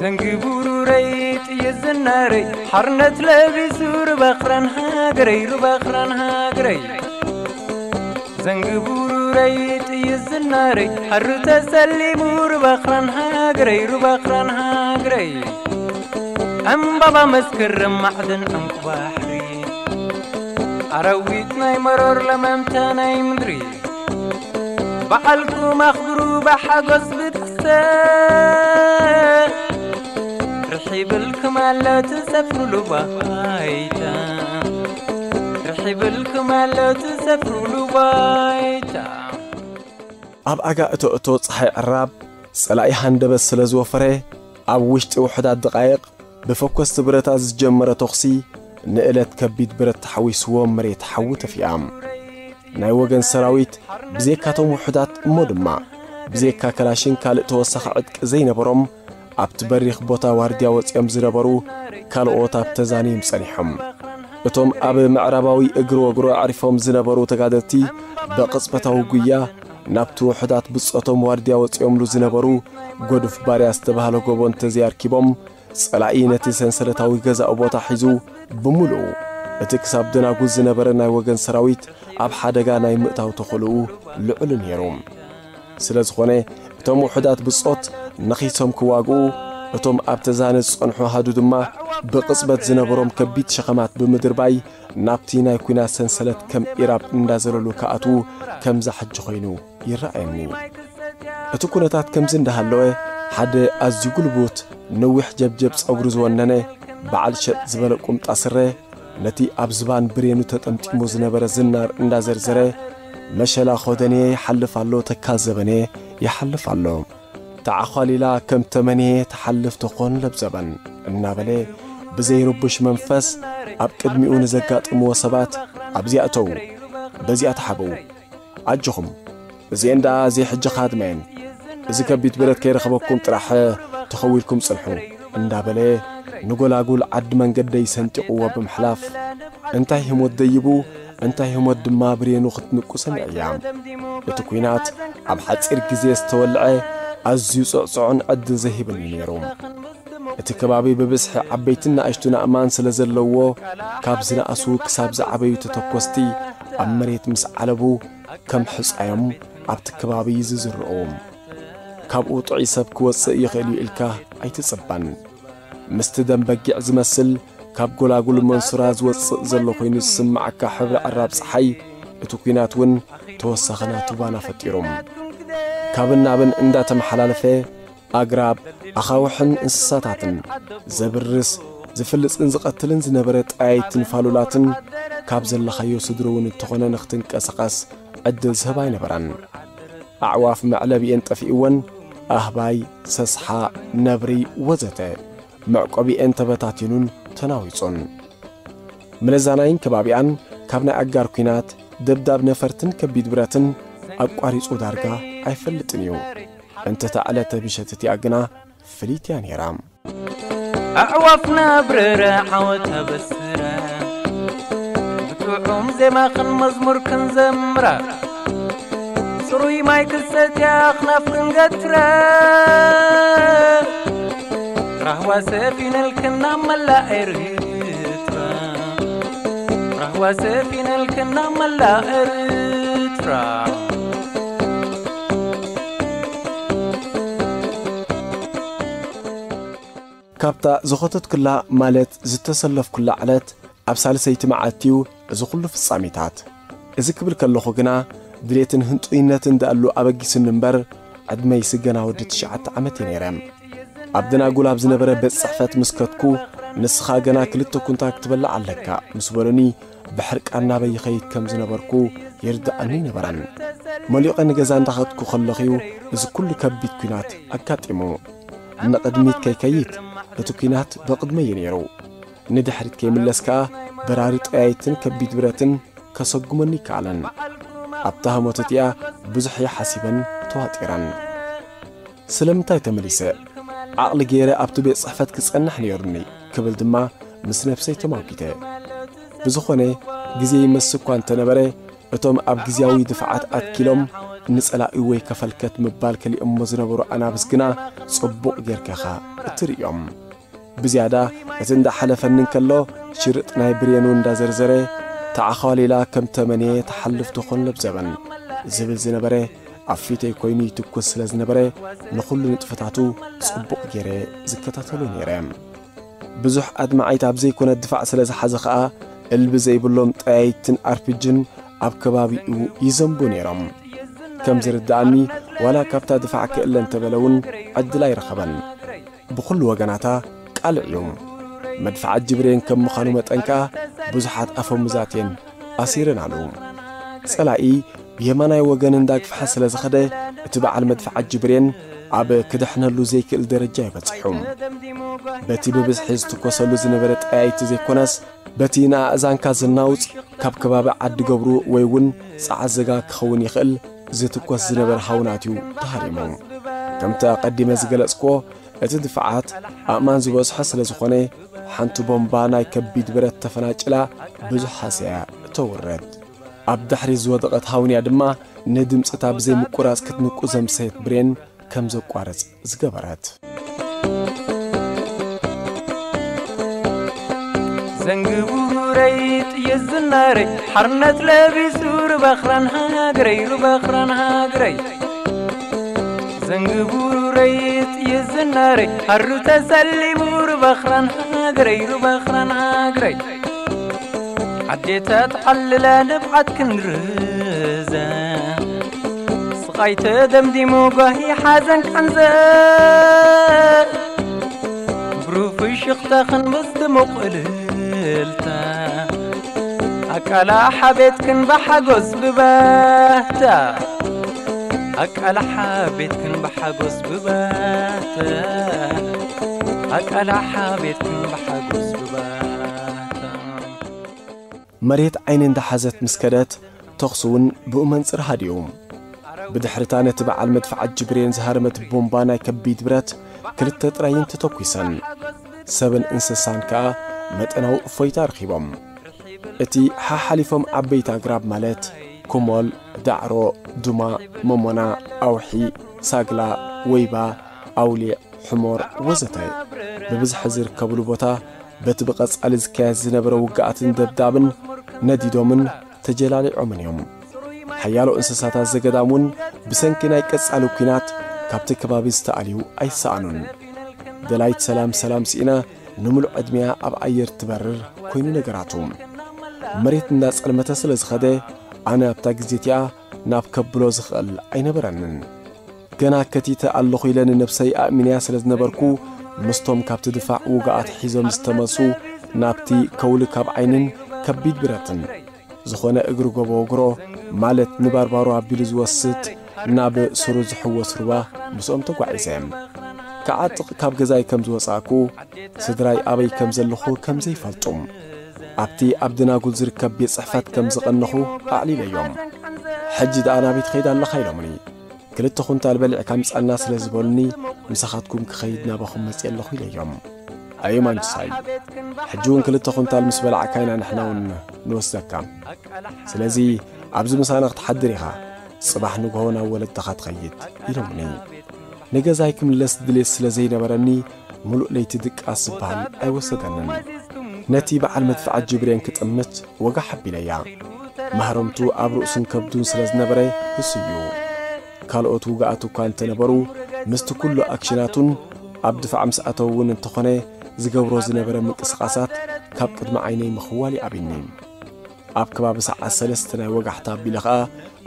ዘንጊ ቡሩረይ ጥይት ዝናረይ ሓርነት ለቢሱ ርበኽረን ሃገረይ ርበኽረን ሃገረይ። ዘንጊ ቡሩረይ ጥይት ዝናረይ ሓሩ ተሰሊሙ ርበኽረን ሃገረይ ርበኽረን ሃገረይ። ዕምባባ መስከረም ማዕድን ዕንቁ ባሕሪ ኣራዊት ናይ መሮር ለመምተ ናይ ምድሪ። በዓልኩም ኣኽብሩ ብሓጎስ ብደስታ። ርሒብልኩም ኣሎ ትሰፍሩሉ ባይታ። ርሒብልኩም ኣሎ ትሰፍሩሉ ባይታ። ኣብ ኣጋ እቶ እቶ ጸሓይ ዕራብ ጸላኢ ሃንደበት ስለ ዝወፈረ፣ ኣብ ውሽጢ ውሑዳት ደቓይቕ ብፈኮስቲ ብረታት ዝጀመረ ተኹሲ ንእለት ከቢድ ብረት ተሓዊስዎ መሬት ሓዊ ተፊኣ። ናይ ወገን ሰራዊት ብዘይካቶም ውሑዳት እሞ ድማ ብዘይካ ከላሽን ካልእ ተወሳኺ ዕጥቂ ዘይነበሮም ኣብቲ በሪኽ ቦታ ዋርድያ ወጺኦም ዝነበሩ ካልኦት ኣብ ተዛንዮም ጸኒሖም። እቶም ኣብ ምዕራባዊ እግሪ ወግሮ ኣዕሪፎም ዝነበሩ ተጋደልቲ ብቕጽበታዊ ጉያ ናብቲ ውሑዳት ብጾቶም ዋርድያ ወጺኦምሉ ዝነበሩ ጎዱፍ ባርያ ዝተባህለ ጎቦ እንተዘይኣርኪቦም ጸላኢ ነቲ ሰንሰለታዊ ገዛኡ ቦታ ሒዙ ብምሉኡ እቲ ክሳብ ደናጉ ዝነበረ ናይ ወገን ሰራዊት ኣብ ሓደጋ ናይ ምእታው ተኽእልኡ ልዑል ነይሩ። ስለ ዝኾነ እቶም ውሑዳት ብጾት ነኺሶም ክዋግኡ፣ እቶም ኣብ ተዛነ ዝጸንሑ ኣሃዱ ድማ ብቕጽበት ዝነበሮም ከቢድ ሸኸማት ብምድርባይ ናብቲ ናይ ኲናት ሰንሰለት ከም ኢራብ እንዳዘለሉ ክኣትዉ ከምዛ ሕጂ ኮይኑ ይረኣየኒ። እቲ ኩነታት ከምዚ እንዳሃለወ ሓደ ኣዝዩ ጉልቡት ነዊሕ ጀብጀብ ጸጉሪ ዝወነነ በዓል ሸጥ ዝበለ ቁምጣ ስረ ነቲ ኣብ ዝባን ብሬኑ ተጠምጢሙ ዝነበረ ዝናር እንዳዘርዘረ፣ መሸላ ኾደንየ ይሓልፍ ኣሎ፣ ተካዘበንየ ይሓልፍ ኣሎ። ተዓዃሊላ ከም ተመንየ ትሓልፍ ተኾን ለብዘበን እናበለ ብዘይርቡሽ መንፈስ ኣብ ቅድሚኡ ንዘጋጥምዎ ሰባት ኣብዚኣ እተዉ፣ በዚኣ ተሓበዉ። ኣጆኹም፣ እዚኤን ደኣ ዘይሕጂ ካድመየን፣ እዚ ከቢድ ብረት ከይረኸበኩም ጥራሕ ተኸዊልኩም ጽንሑ እንዳበለ ንጎላጉል ዓዲ መንገደይ ሰንጢቕዎ ብምሕላፍ፣ እንታይ ህሞት ደይቡ፣ እንታይ ህሞት ድማ ብሬኑ ክትንቁ ሰሚዐያ። እቲ ኲናት ኣብ ሓጺር ግዜ ዝተወልዐ ኣዝዩ ጽዕጽዑን ዕድል ዘይህብን እዩ ነይሩ። እቲ ከባቢ ብብዝሒ ዓበይትን ንኣሽቱን ኣእማን ስለ ዘለዎ፣ ካብ ዝነኣሱ ክሳብ ዝዓበዩ ተተኮስቲ ኣብ መሬት ምስ ዓለቡ፣ ከም ሕጻዮም ኣብቲ ከባቢ ዝዝርኡ። ካብኡ ጥዑይ ሰብ ክወጽእ ይኽእል እዩ ኢልካ ኣይትጽበን። ምስቲ ደም በጊዕ ዝመስል ካብ ጎላጉል መንሱራ ዝወጽእ ዘሎ ኮይኑ ዝስምዓካ ሕብሪ ዕራብ ጸሓይ፣ እቲ ኲናት እውን ተወሳኺ ናቱ ባና ፈጢሩ። ካብን ናብን እንዳተመሓላለፈ፣ ኣግራብ፣ ኣኻውሕን እንስሳታትን ዘብርስ፣ ዝፍልጽን ዝቐትልን ዝነበረ ጠያይትን ፋሉላትን ካብ ዘለኻዮ ስድሪ እውን እንተኾነ ንኽትንቀሳቐስ ዕድል ዝህብ ኣይነበረን። ኣዕዋፍ መዕለቢኤን ጠፊእወን፣ ኣህባይ፣ ሰስሓ፣ ነብሪ ወዘተ መዕቆቢኤን ተበታቲኑን ተናዊጹን። ምልዛናይን ከባቢኣን ካብ ናይ ኣጋር ኲናት፣ ደብዳብ ነፈርትን ከቢድ ብረትን ኣቋሪጹ ዳርጋ ኣይፈልጥን እዩ። እንተ እታ ዕለተ ምሸት እቲኣ ግና ፍልይቲ እያ ነይራ። ኣዕዋፍና ብረረ ዓወት ኣበስረ፣ ብጥዑም ዜማኽን መዝሙርክን ዘምራ፣ ጽሩይ ማይ ክሰትያ ኣኽናፍ ክንገትረ፣ ራህዋ ሰፊነልክን ናብ መላእ ኤርትራ፣ ራህዋ ሰፊነልክን ናብ መላእ ኤርትራ። ካብታ ዝኸተትኩላ ማለት ዝተሰለፍኩላ ዕለት ኣብ ሳልሰይቲ መዓልቲ እዩ እዚ ኩሉ ፍጻሜታት። እዚ ክብል ከለኹ ግና ድሌትን ህንጡይነትን ደኣሉ ኣበጊሱኒ እምበር፣ ዕድመይሲ ገና ወዲ ትሽዓተ ዓመት እየ ነይረ። ኣብ ደናጉል ኣብ ዝነበረ ቤት ጽሕፈት ምስ ከድኩ፣ "ንስኻ ገና ክልተ ኩንታል ክትበልዕ ኣለካ" ምስ በሉኒ፣ ብሕርቃን ናበይ ይኸይድ ከም ዝነበርኩ ይርድኣኒ ኣይነበረን። መሊቐ ንገዛ እንዳኸድኩ ከለኹ'ዩ እዚ ኩሉ ከቢድ ኲናት ኣጋጢሙ። ንቕድሚት ከይከይድ እቲ ኲናት ብቕድመይ እዩ ነይሩ። ንድሕሪት ከይምለስ ከኣ በራሪ ጠያይትን ከቢድ ብረትን ከሰጉመኒ ይከኣለን። ኣብታ ህሞት እቲኣ ብዙሕ እየ ሓሲበን ተዋጢረን። ስለምንታይ ተመሊሰ? ዓቕሊ ገይረ ኣብቲ ቤት ጽሕፈት ክጸንሕ ነይሩኒ ክብል ድማ ምስ ነብሰይ ተማጒተ። ብዝኾነ፣ ግዜ ይመስ እኳ እንተነበረ፣ እቶም ኣብ ግዝያዊ ድፍዓት ኣትኪሎም ንጸላኢ ወይ ከፈልከት ምባል ከሊኦሞ ዝነበሩ ኣናብስ ግና ጽቡቕ ጌርካ ኢኻ እትርእዮም። ብዝያዳ እቲ እንዳሓለፈኒ እንከሎ ሽርጥ ናይ ብሬኑ እንዳዘርዘረ ተዓዃሊላ ከም ተመንየ ትሓልፍ ትኾን ለብዘበን ዝብል ዝነበረ ኣብ ፊተይ ኮይኑ ይትኩስ ስለ ዝነበረ ንኹሉ ንጥፈታቱ ጽቡቕ ገይረ ዝከታተሎ ነይረ። ብዙሕ ኣድማዓይት ኣብ ዘይኮነ ድፋዕ ስለ ዝሓዘ ኸኣ እልቢ ዘይብሎም ጠያይትን ኣርፒጅን ኣብ ከባቢኡ ይዘንቡ ነይሮም። ከም ዝርድኣኒ ዋላ ካብታ ድፋዕ ክእለ እንተበለ እውን ዕድል ኣይረኸበን። ብኹሉ ወገናታ ቃልዕ እዩ። መድፍዓት ጅብሬን ከም ምዃኑ መጠን ከኣ ብዙሓት ኣፈሙዛት እየን ኣሲረናሉ። ጸላኢ ብየማናይ ወገን እንዳግፍሐ ስለ ዝኸደ እቲ በዓል መድፍዓት ጅብሬን ኣብ ክድሕነሉ ዘይክእል ደረጃ እዩ በጺሑ። በቲ ብብዝሒ ዝትኮሰሉ ዝነበረ ጠያይቲ ዘይኮነስ በቲ ንኣእዛንካ ዘናውጽ ካብ ከባቢ ዓዲ ገብሩ ወይ እውን ጸዓዘጋ ክኸውን ይኽእል ዝትኮስ ዝነበረ ሃውናት እዩ ተሃሪሙ። ከምቲ ኣቐዲመ ዝገለጽክዎ እቲ ድፍዓት ኣእማን ዝበዝሖ ስለ ዝኾነ ሓንቲ ቦምባ ናይ ከቢድ ብረት ተፈናጭላ ብዙሕ ሃስያ ተውረድ። ኣብ ድሕሪት ዝወደቐት ሃውንያ ድማ ንድምጽታ ብዘይምቁራጽ ክትንቁ ዘምሰየት ብሬን ከም ዘቋርጽ ዝገበረት። ዘንግቡረይ ጥይት ዝናረይ ሓርነት ለቢሱ ርበኽራን ሃገረይ ርበኽራን ሃገረይ ዘንግቡረይ ጥይት ዝናረይ ሓሩ ተሰሊሙ ርበኽራን ሃገረይ ርበኽራን ሃገረይ ዓዴታት ዓልላ ንብዓት ክንርዘ ስቓይ ተደምዲሙ ጓሂ ሓዘን ቃንዘ ብሩህ ፍሽኽታ ክንብስ ድሙቕ እልልታ ኣቃላሓ ቤትክን ብሓጎስ ብባህታ ኣቃላሓ ቤትክን ብሓጎስ ብባህታ ኣቃላሓ ቤትክን ብሓጎስ ብባህታ መሬት ዓይኒ እንዳሓዘት ምስ ከደት ተኹሲ እውን ብኡ መንጽር ሃዲኡ። ብድሕርታ ነቲ በዓል መድፍዓት ጅብሬን ዝሃረመት ቦምባ ናይ ከቢድ ብረት ክልተ ጥራይን ተተኲሰን። ሰብን እንስሳን ከኣ መጠናዊ እፎይታ ረኺቦም። እቲ ሓሓሊፎም ዓበይቲ ኣግራብ ማለት ኮሞል፣ ዳዕሮ፣ ዱማ፣ መሞና፣ ኣውሒ፣ ሳግላ፣ ወይባ፣ ኣውሊዕ፣ ሕሞር ወዘተ ብብዝሒ ዝርከብሉ ቦታ በቲ ብቐጻሊ ዝካየድ ዝነበረ ውግኣትን ደብዳብን ነዲዶምን ተጀላሊዖምን እዮም። ሓያሎ እንስሳታት ዘገዳም እውን ብሰንኪ ናይ ቀጻሊ ኲናት ካብቲ ከባቢ ዝተኣልዩ ኣይሰኣኑን። ደላይት ሰላም ሰላም ስኢና ንምሉእ ዕድሚኣ ኣብ ኣየር ትበርር ኮይኑ ነገራቱ። መሬት እንዳጸልመተ ስለ ዝኸደ ኣነ ኣብታ ግዜ እቲኣ ናብ ከብሎ ዝኽእል ኣይነበረንን። ገና ከቲተ ኣለኹ ኢለ ንነብሰይ ኣእሚነያ ስለ ዝነበርኩ ምስቶም ካብቲ ድፋዕ ውግኣት ሒዞም ዝተመልሱ ናብቲ ከውሊ ካብ ዓይንን ከቢድ ብረትን ዝኾነ እግሪ ጎቦ ወግሮ ማለት ንባርባሮ ኣቢሉ ዝወስድ ናብ ሱሩ ዝሕወስ ሩባ ምስኦም ተጓዒዘ። ክዓጥቕ ካብ ገዛይ ከም ዝወጻእኩ ስድራይ ኣበይ ከም ዘለኹ ከም ዘይፈልጡ ኣብቲ ኣብ ደናጉል ዝርከብ ቤት ጽሕፈት ከም ዝቐነኹ ኣዕሊለዮም። ሕጂ ደኣ ናበይ ትኸይድ ኣለኻ ኢሎምኒ። ክልተ ኩንታል በሊዕካ ምጻና ስለ ዝበሉኒ ምሳኻትኩም ክኸይድ ናባኹም መጽእ ኣለኹ ኢለዮም። ኣየ ማንችሳይ፣ ሕጂ እውን ክልተ ኩንታል ምስ በላዕካ ኢና ንሕና እውን ንወስደካ። ስለዚ ኣብዚ ምሳና ክትሓድር ኢኻ፣ ጽባሕ ንግሆ ናብ ወለድኻ ትኸይድ ኢሎምኒ። ንገዛይ ክምለስ ድሌት ስለ ዘይነበረኒ ምሉእ ለይቲ ድቃስ ዝበሃል ኣይወሰደንን። ነቲ በዓል መድፍዓት ጅብሬን ክጥምት ወጋ ሓቢለያ። ማህረምቱ ኣብ ርእሱን ከብዱን ስለ ዝነበረ ህሱ እዩ። ካልኦት ውግኣት እኳ እንተነበሩ ምስቲ ኩሉ ኣክሽናቱን ኣብ ድፋዕ ምስ ኣተው እውን እንተኾነ ዝገብሮ ዝነበረ ምንቅስቓሳት ካብ ቅድሚ ዓይነይ ምኽዋል ይኣብኒ። ኣብ ከባቢ ሰዓት ሰለስተ ናይ ወጋሕታ ኣቢለ ኸኣ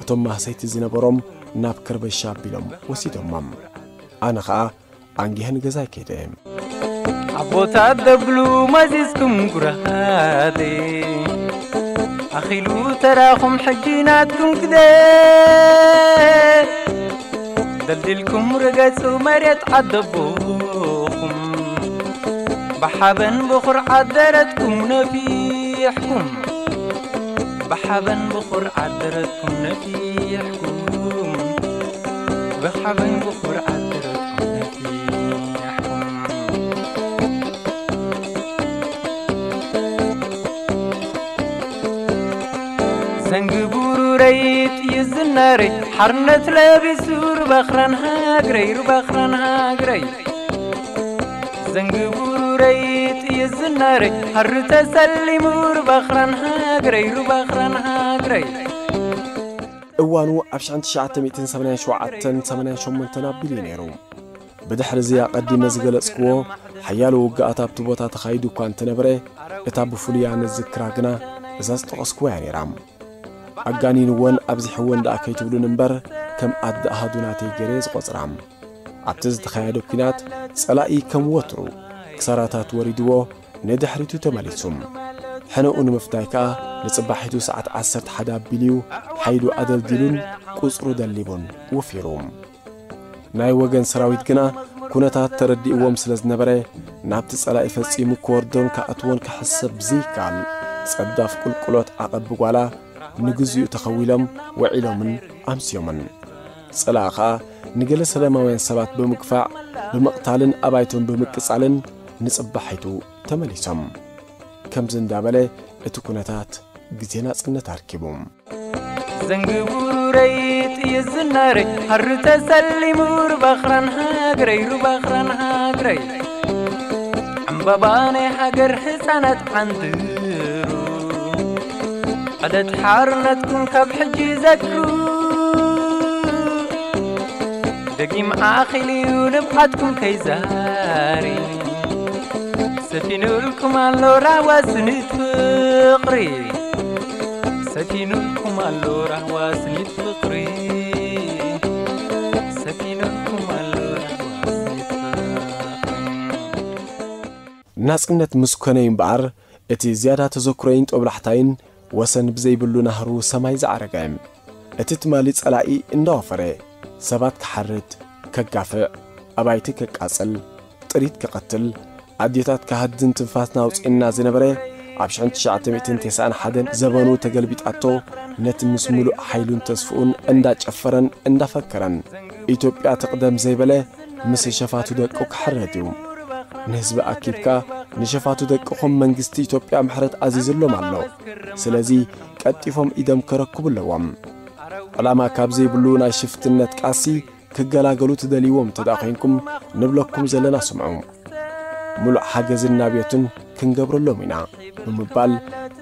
እቶም ማህሰይቲ ዝነበሮም ናብ ከርበሻ ኣቢሎም ወሲዶሞም። ኣነ ኸኣ ኣንጊሀ ንገዛይ ከይደ። ኣቦታት ደብሉ መዚዝኩም ጉራዴ ኣኺሉ ተራኹም ሕጂ ናትኩም ግደ ደልዲልኩም ርገጹ መሬት ዓደቦኹም ብሓበን ብኹርዓት ደረትኩም ነፊሕኩም ብሓበን ብኹርዓት ደረትኩም ነፊሕኩም ብሓበን ብኹርዓት ደረትኩም ነፊሕኩም ዘንግቡሩረይ ጥይት ዝናረይ ሓርነት ለቢሱ ርባኽራን ሃግረይ፣ ርባኽራን ሃግረይ። ዘንግቡረይ ጥይት ዝናረይ፣ ሓሪ ተሰሊሙ ርባኽራን ሃግረይ፣ ርባኽራን ሃግረይ። እዋኑ ኣብ ሽሕን ትሽዓተ ሚእትን ሰማንያን ሸውዓተን ሰማንያን ሸሞንተን ኣቢሉ እዩ ነይሩ። ብድሕሪ እዚ ኣቐዲመ ዝገለጽክዎ ሓያሎ ውግኣት ኣብቲ ቦታ ተኻይዱ እኳ እንተነበረ፣ እታ ብፍሉይ ኣነ ዝዝክራ ግና እዛ ዝጠቐስክዋ እያ ነይራ። ኣጋኒንዎን ኣብዚሕዎን ደኣ ከይትብሉን እምበር፣ ከም ኣደ ኣሃዱ ናተይ ገይረ እየ ዝቖጽራ። ኣብቲ ዝተኻየደ ኲናት ጸላኢ ከም ወትሩ ክሳራታት ወሪድዎ ንድሕሪቱ ተመሊሱ። ሕነኡ ንምፍዳይ ከኣ ንጽባሒቱ ሰዓት ዓሰርተ ሓደ ኣቢሉ'ዩ ሓይሉ ኣደልዲሉን ቁጽሩ ደሊቡን ወፊሩ። ናይ ወገን ሰራዊት ግና ኩነታት ተረዲእዎም ስለ ዝነበረ፣ ናብቲ ጸላኢ ፈጺሙ ክወርዶን ክኣትዎን ክሕሰብ ብዘይከኣል ጸዳፍ ቁልቁሎት ዓቐቢ ጓላ ንግዚኡ ተኸዊሎም ውዒሎምን ኣምስዮምን። ጸላኢ ኸኣ ንገለ ሰላማውያን ሰባት ብምግፋዕ፣ ብምቕታልን ኣባይቶም ብምቅጻልን ንጽባሒቱ ተመሊሶም። ከምዚ እንዳበለ እቲ ኩነታት ግዜ ናጽነት ኣርኪቡ። ዘንግቡረይ ጥይት ዝናረይ፣ ሓሪ ተሰሊሙ ርባኽራን ሃገረይ፣ ርባኽራን ሃገረይ። ዕምባባ ናይ ሃገር ህፃናት ዓንድሩ፣ ዕለት ሓርነትኩም ካብ ሕጂ ዘክሩ። ደጊም ዓኺልዩ ንብዓትኩም ከይዛሪ፣ ሰፊኑልኩም ኣሎ ራህዋ ስኒት ፍቕሪ። ሰፊኑልኩም ኣሎ ራህዋ ስኒት ፍቕሪ። ሰፊኑልኩም ኣሎ ራህዋ ስኒት ፍቕሪ። ናጽነት ምስ ኮነ እዩ እምበኣር፣ እቲ ዝያዳ ተዘክሮይን ጦብላሕታይን ወሰን ብዘይብሉ ናህሩ ሰማይ ዝዓረገ። እቲ ትማሊ ጸላኢ እንዳወፈረ ሰባት ክሓርድ፣ ከጋፍዕ፣ ኣባይቲ ከቃጽል፣ ጥሪት ክቐትል፣ ኣዴታት ክሃድን ትንፋስና ኣውጺእና ዝነበረ፣ ኣብ ሽሕን ትሽዓተ ሚእትን ተስዓን ሓደን ዘበኑ ተገልቢጣቶ፣ ነቲ ምስ ምሉእ ሓይሉን ተስፍኡን እንዳጨፈረን እንዳፈከረን ኢትዮጵያ ትቕደም ዘይበለ፣ ምስ ሸፋቱ ደቁ ክሕረድ እዩ። ንህዝቢ ኣኪብካ፣ ንሸፋቱ ደቅኹም መንግስቲ ኢትዮጵያ ምሕረት ኣዚዙሎም ኣሎ። ስለዚ ቀልጢፎም ኢዶም ከረክቡ ኣለዎም። ዕላማ ካብ ዘይብሉ ናይ ሽፍትነት ቃልሲ ክገላገሉ ትደልይዎም እንተ ደኣ ኾይንኩም፣ ንብለኩም ዘለና ስምዑ። ምሉእ ሓገዝን ናብዮትን ክንገብረሎም ኢና ብምባል፣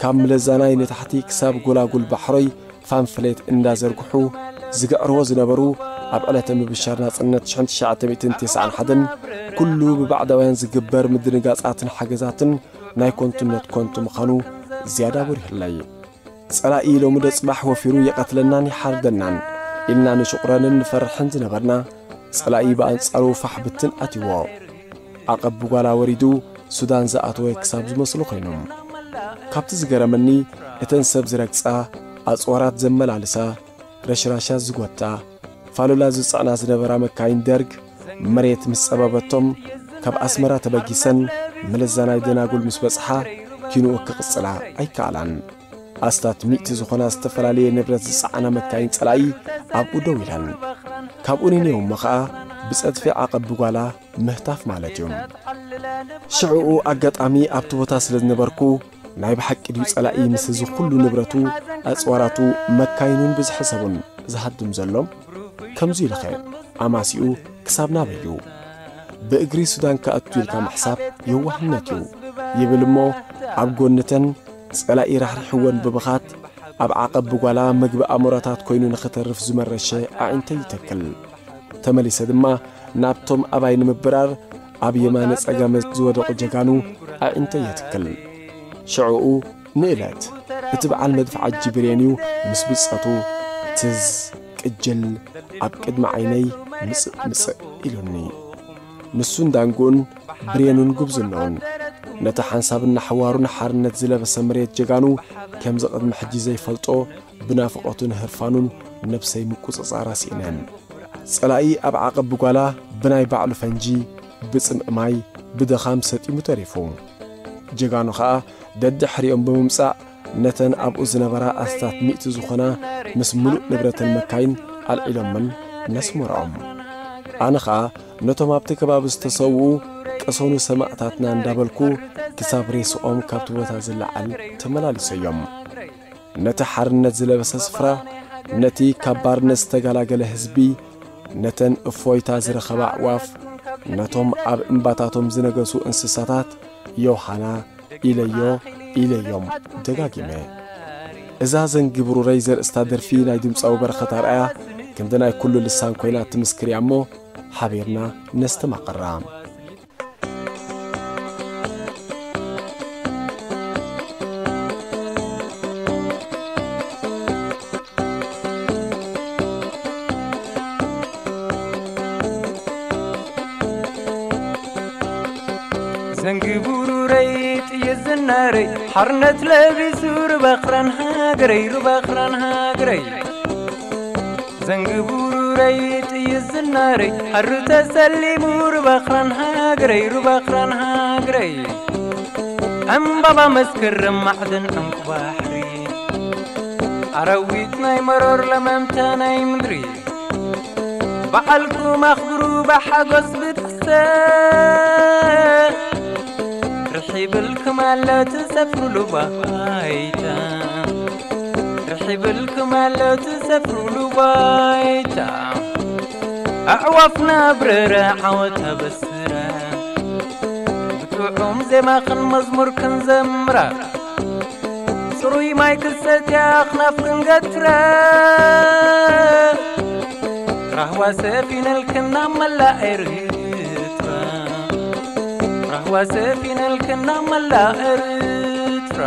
ካብ ምለዛናይ ንታሕቲ ክሳብ ጎላጉል ባሕሮይ ፋንፍሌት እንዳዘርግሑ ዝግዕርዎ ዝነበሩ፣ ኣብ ዕለተ ምብሻር ናጽነት ሽሕን ትሽዓተ ሚእትን ተስዓን ሓደን ኩሉ ብባዕዳውያን ዝግበር ምድንጋጻትን ሓገዛትን ናይ ኮንቱነት ኮንቱ ምዃኑ ዝያዳ ኣብሪሁለይ። ጸላኢ ሎሚ ዶ ጽባሕ ወፊሩ ይቐትለናን ይሓርደናን ኢልና ንሽቑረንን ንፈርሕን ዝነበርና፣ ጸላኢ ብኣንጻሩ ፋሕ ብትን ኣትይዎ። ዓቐብ ብጓላ ወሪዱ ሱዳን ዝኣተወ ክሳብ ዝመስሉ ኮይኖም። ካብቲ ዝገረመኒ፣ እተን ሰብ ዝረግጻ፣ ኣጽዋራት ዘመላልሳ፣ ረሽራሻት ዝጎታ፣ ፋሉላ ዝጸዕና ዝነበራ መካይን ደርግ መሬት ምስ ጸበበቶም፣ ካብ ኣስመራ ተበጊሰን ምልዛናይ ደናጉል ምስ በጽሓ፣ ኪንኡ ክቕጽላ ኣይከኣላን። ኣስታት ሚእቲ ዝኾና ዝተፈላለየ ንብረት ዝጸዓና መካይን ጸላኢ ኣብኡ ደው ኢለን። ካብኡ ንኔውሞ ኸኣ ብጸድፊ ዓቐብ ብጓላ ምህታፍ ማለት እዩ። ሽዕኡ ኣጋጣሚ ኣብቲ ቦታ ስለ ዝነበርኩ፣ ናይ ብሓቂ ድዩ ጸላኢ ምስ እዚ ኩሉ ንብረቱ፣ ኣጽዋራቱ፣ መካይኑን ብዝሒ ሰቡን ዝሃድም ዘሎ? ከምዚ ኢሉኸ ኣማሲኡ ክሳብ ናበይ እዩ? ብእግሪ ሱዳን ክኣቱ ኢልካ ምሕሳብ የዋህነት እዩ ይብል እሞ፣ ኣብ ጎንተን ጸላኢ ራሕሪሕወን ብምኻድ፣ ኣብ ዓቐብ ብጓላ ምግቢ ኣሞራታት ኮይኑ ንኽተርፍ ዝመረሸ ኣዒንተይ ይተክል። ተመሊሰ ድማ ናብቶም ኣባይ ንምብራር ኣብ የማነ ጸጋመ ዝወደቑ ጀጋኑ ኣዒንተይ የትክል። ሽዕኡ ንእለት እቲ በዓል መድፍዓጂ ብሬን'ዩ ምስ ብጸቱ ትዝ ቅጅል ኣብ ቅድሚ ዓይነይ ምጽእ ምጽእ ኢሉኒ። ንሱን ዳንጉኡን ብሬኑን ጉብዝናኡን፣ ነቲ ሓንሳብን ንሓዋሩን ሓርነት ዝለበሰ መሬት ጀጋኑ ከምዚ ቅድሚ ሕጂ ዘይፈልጦ ብናፍቖቱን ህርፋኑን ነብሰይ ምቁጽጻራ ስኢነ። ጸላኢ ኣብ ዓቐብ ብጓላ ብናይ ባዕሉ ፈንጂ፣ ብጽምኢ ማይ፣ ብድኻም ሰጢሙ ተሪፉ። ጀጋኑ ኸኣ ደድሕሪኦም ብምምጻእ ነተን ኣብኡ ዝነበራ ኣስታት ሚእቲ ዝኾና ምስ ምሉእ ንብረተን መካይን ኣልዒሎመን ነስመረኦም። ኣነ ኸኣ ነቶም ኣብቲ ከባቢ ዝተሰውኡ ቅሰኑ ሰማእታትና እንዳበልኩ ክሳብ ሬስኦም ካብቲ ቦታ ዝለዓል ተመላሊሰዮም። ነቲ ሓርነት ዝለበሰ ስፍራ ነቲ ካብ ባርነት ዝተገላገለ ህዝቢ፣ ነተን እፎይታ ዝረኸባ ኣዕዋፍ፣ ነቶም ኣብ እምባታቶም ዝነገሱ እንስሳታት፣ ዮሃና ኢለዮ ኢለዮም ደጋጊመ። እዛ ዘንጊ ብሩረይ ዘርእስታ ደርፊ ናይ ድምፃዊ በረኸት ኣርኣያ ክንዲ ናይ ኩሉ ልሳን ኮይና ትምስክር እያ እሞ፣ ሓቢርና ነስተማቕራ። ዘንጊ ብሩረይ ጥይት ዝናረይ ሓርነት ለቢሱ ርባኽራን ሃገረይ ርባኽራን ሃገረይ ዘንጊ ብሩረይ ጥይት ዝናረይ ሓሩ ተሰሊሙ ርባኽራን ሃገረይ ርባኽራን ሃገረይ ዕምባባ መስከረም ማዕድን ዕንቁ ባሕሪ ኣረዊት ናይ መሮር ለመምታ ናይ ምድሪ በዓልኩም ኣኽብሩ ብሓጎስ ብደስታ ርሒብልኩም ኣሎ ትሰፍሩሉ ባይታ ርሒብልኩም ኣሎ ትሰፍሩሉ ባይታ ኣዕዋፍና ብረረ ዓወት ኣበስረ ብጥዑም ዜማኽን መዝሙር ክንዘምራ ጽሩይ ማይ ክሰትያ ኣኽናፍ ክንገትረ ራህዋ ሰፊነልክና መላእ ኤርትራ ራህዋ ሰፊነልክና መላእ ኤርትራ